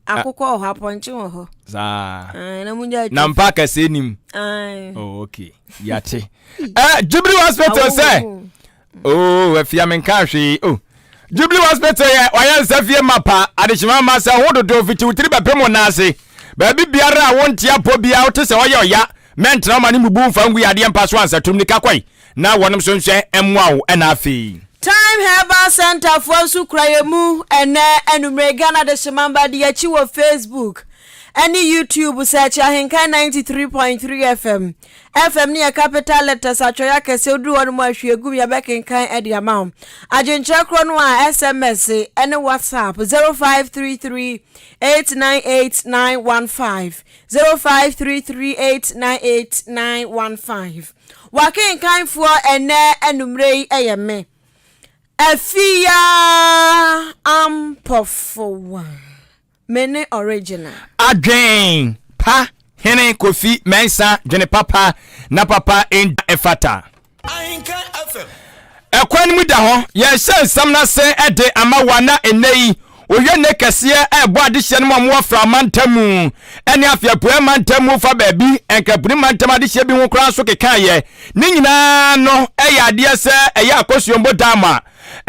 Akokɔ wɔ hɔ, apɔnkye wɔ hɔ. Saa. Na mo nya. Na mpa kɛseɛ nim. Oh, okay, yate. Jubilee Hospital sɛ oh, afia menka hwee. Oh, Jubilee Hospital yɛ ɔyɛ nsa fie mapa adehyema ma sɛ ho dodo fiti wo tiri bɛpem wo nan ase. Baabi biara a wonte apɔ biara, wote sɛ ɔyɛ ɔya, mɛntena wo ma ne mubu mfa ngu yadeɛ mpa so ansa. Tum nika kɔe na wɔnom so nhwɛ mmoa wo. Ɛna afei Time Herbal Center foɔ nso kura yɛ mu ɛnɛ anumere. Ghana de hyemamba de akyi wɔ Facebook ɛne YouTube sɛ akyi Ahenkan 93.3 FM. FM ne yɛ capital letters, atwɛre akɛseɛ. Woduru hɔ no mu ahwie gum, yɛbɛkenkan ɛde ama wo. Adwenkyerɛ korɔ no a, SMS ɛne WhatsApp 0533 898 915, 0533 898 915. Wakenkanfoɔ ɛnɛ anumere yi ɛyɛ me, Afia Ampɔfowa, me ne original. Adwen pa hene Kofi Mɛnsa, dwene papa na papa nda ɛfata. Ɛkwan no mu da hɔ, yɛhyɛ nsɛm no ase de ama wa. Na ɛnnɛ yi ohwɛ ne kɛseɛ ɛbɔ adehyeɛ no mu a wɔwɔ Frama ntamu ɛne afei mantam mu fa baabi Nkrapuni mantam adehyeɛ bi ho koraa nso kekaeɛ ne nyinaa no, ɛyɛ adeɛ sɛ ɛyɛ Akɔsuombo dam a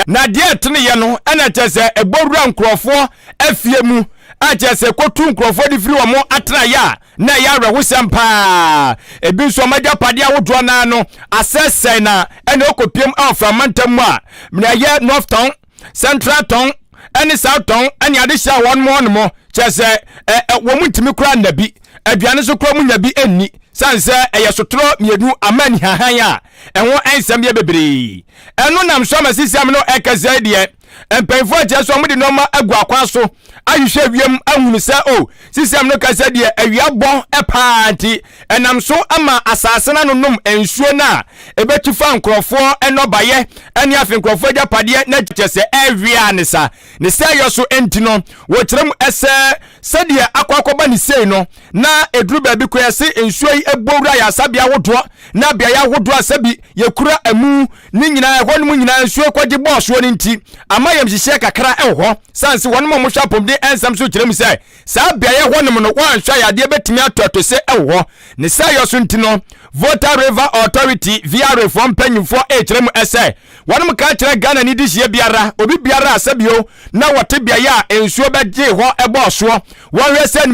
na deɛ ɛteneyɛ no ɛna kyerɛ sɛ ɛbɔ wura nkurɔfoɔ afie mu a kyerɛ sɛ kɔtu nkurɔfoɔ de firi wɔn atenaeɛ a na ɛyɛ awerɛhosɛm paa. Ebi nso ɔmo agyapadeɛ ahodoɔ naa no asɛsɛe na ɛna ɔkɔpiem ɛwɔ Frama ntam mu a mena ɛyɛ North Tongu, Central Tongu ɛne South Tongu ɛne adehyɛ a wɔn mo mo kyerɛ sɛ ɛ ɛ wɔn mu ntumi kora nna bi aduane so kora mu nya bi nni san sɛ ɛyɛ sotorɔ mmienu ama nihahan a ɛho nsɛm yɛ bebree. Ɛno nam so ama sisi am no ɛkɛsɛ deɛ mpanyinfoɔ akyerɛ sɛ wɔde nneɛma agu akwan so ahwehwɛ wiem ahunu sɛ o sisi am no kɛsɛ deɛ awia bɔ paa nti ɛnam so ama asase no anonom nsuo no a ɛbɛtu fa nkurɔfoɔ nnɔbayɛ ɛne afei nkurɔfoɔ agyapadeɛ na kyerɛ sɛ ɛwia ne sa ne sɛ ɛyɛ so. Nti no wɔkyerɛ mu ɛsɛ sɛdeɛ akɔ akɔba ne sei no na ɛduru baabi kɔ yɛse nsuo yi ɛbɔ wura yɛ asabea ahodoɔ na beaeɛ ahodoɔ a sɛbi yɛkura amu ne nyinaa ɛhɔ nom nyinaa nsuo kɔgye bɔɔ soɔ no nti ama yɛm hyehyɛ kakra ɛwɔ hɔ sane sɛ wɔnom a mohwɛ apɔmuden ɛnsɛm so kyerɛ mu sɛ saa beaeɛ hɔ nom no wɔanhwɛ yadeɛ bɛtumi atɔ ɛto sɛ ɛwɔ hɔ ne sɛ ɛyɛ so. Nti no Volta River Authority, VRA foɔ mpanyimfoɔ ɛkyerɛ mu ɛsɛ wɔnom ka kyerɛ Ghana ni de biara, obi biara a sɛbio na wɔte beaeɛ a nsuo bɛgye hɔ ɛbɔɔ soɔ, wɔhwɛ sɛ